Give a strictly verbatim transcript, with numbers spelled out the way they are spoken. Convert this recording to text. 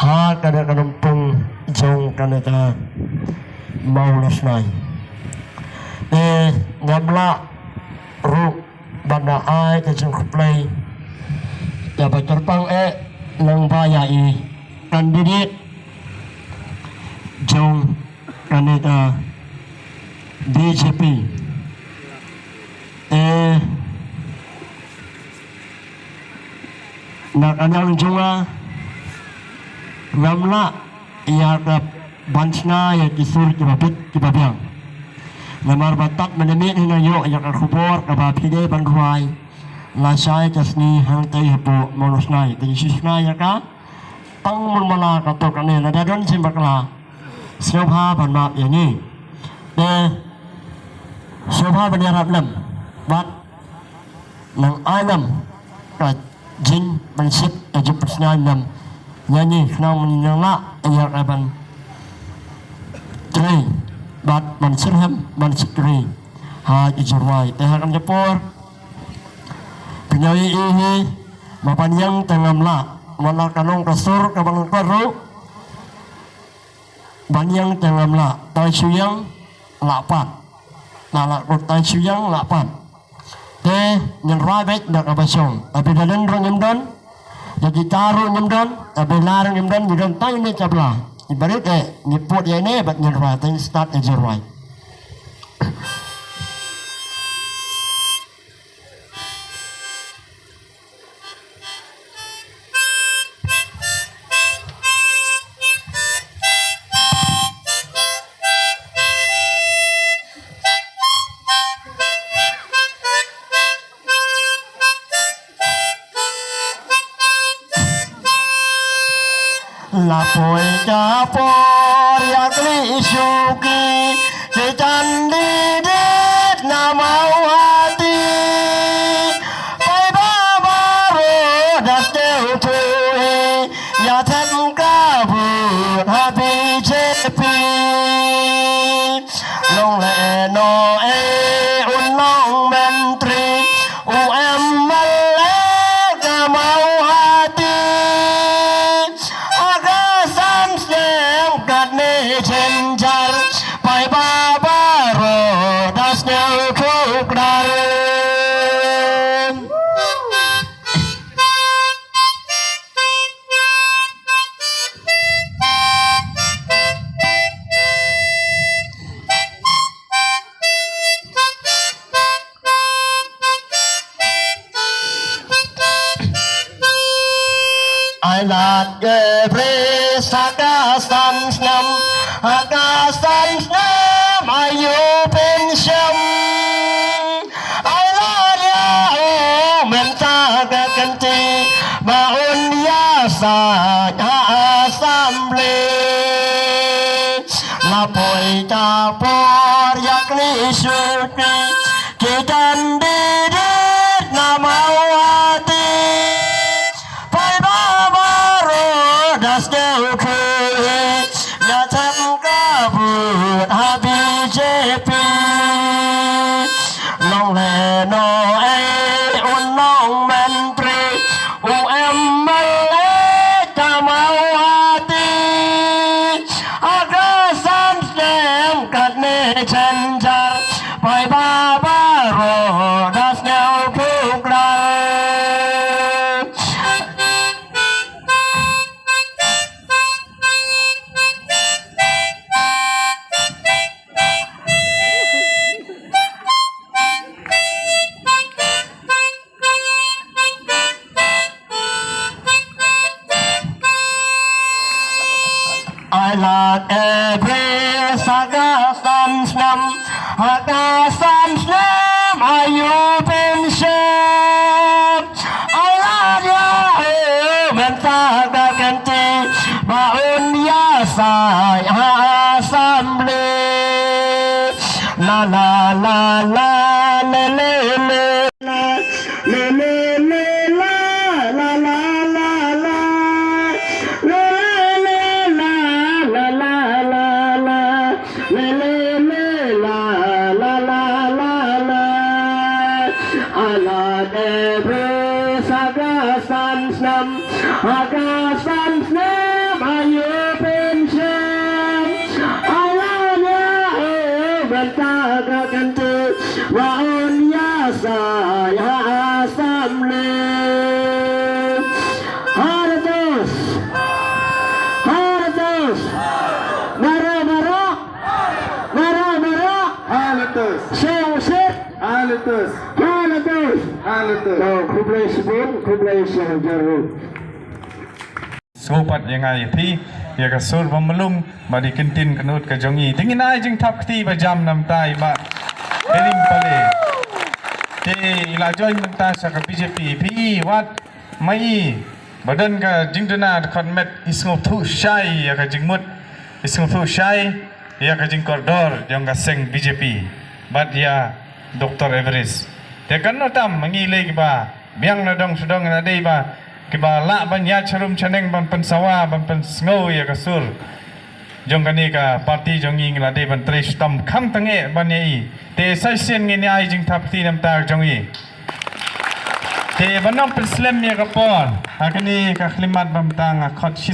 ha kane ka lympung jong kane ka Mawlasnai. Te ngam lah ruh ban da ai ka jingkhublei ïa ba kyrpang eh lyngba ïa i candidate jong kane ka B J P. Te na ka liang jong nga ngam lah ïa ka ban shna ïa ki sur kiba bit kiba biang. Namar ba tad mynta mynmiet hi nga ïoh ïa ka khubor kaba phi dei ban rwai lashai ka sngi hangtei hapoh Mawlasnai. Te ngi shu shna ïa ka tang mut ma la kato kane, lada don jingpakla sngewbha ban map ïa ngi. Te sngewbha ban ïarap lem bad nang ai lem ka jingpynshit, ka jingpynsngew lem ïa ngi khnang ba ngin ïa lah ïa ka ban trei bad ban shitrhem ban shitrei ha ki jingrwai. Te ha kane ka por pynïoh ïa i hi ba ban ïeng te ngam lah, wat la ka long ka sur kaba lyngkot ruh ban ïeng te ngam lah. Tai shu ïeng lah pat, la lah kut, tai shu ïeng lah pat. Te ngin rwai beit da kaba shong. Ka bynta ruh ngim don, da gitar ruh ngim don, ka bynta ruh ngim don, ngi don tang ine i tabla. Ngi barit eh ngi put ïa ine bad ngin rwai, te ngin start ïa ka jingrwai. La poi ka por ïa kli shuki, ki candidate na Mawhati. Paidbah baroh da sngewthuh hi, ïa them ka vote ha B J P. Long lehnoh ei un long myntri, u M L A ka Mawhati. Ha ka san snem katne jynjar, paidbah baroh da sngewthuh kdar. Ai lad Kyrpang ha ka san snem, ha ka san snem aïu phin shem. Ai lad ïa u Myntdu ka kynti ba un ïasaid ha Assembly. La poi ka por ïa kli shuki, ki candidate na Mawhati. Paidbah baroh da sngewthuh hi, ïa them ka vote ha B J P. Long lehnoh ei un long myntri, u M L A ka Mawhati. Ha ka san snem katne jynjar, paidbah baroh da sngewthuh kdar. Ai lad Kyrpang ha ka san snem, ha ka san snem aïu phin shem. Ai lad ïa u Myntdu ka kynti ba un ïasaid ha Assembly. La la la la, le le le la, le le le la, la la la la, le le le la, la la la la la, le le le la, la la la la. Ai lad Kyrpang ha ka san snem, ha ka san snem. Halatus. Halatus. Halatus. To, khublei shibun, khublei shibun. Sngewbha ïa nga ïa phi ïa ka sur ba mlung ba dei kyntien kynnoh ka jong i. Te ngin ai jingthap kti ba jam namtai ba Hering Pale. Te i la join mynta sha ka B J P, phi wat mai ba don ka jingduna khot met, i sngewthuh shai ïa ka jingmut, i sngewthuh shai ïa ka jingkordor jong ka seng B J P bad ïa Doctor Everest. Te kan no tam ma ngi lei kiba biang na dong sha dong, na dei ba kiba lah ban ïa sharum shaneng ban pynsawa ban pynsngew ïa ka sur jong kane ka party jong ngi, ngi la dei ban trei shitom kham tang eh ban ïa i. Te sa shisien ngin ïa ai jingthap kti namta jong i. Te ban ym pynslem ïa ka por, ha kane ka khlieh mat ba mynta nga khot shi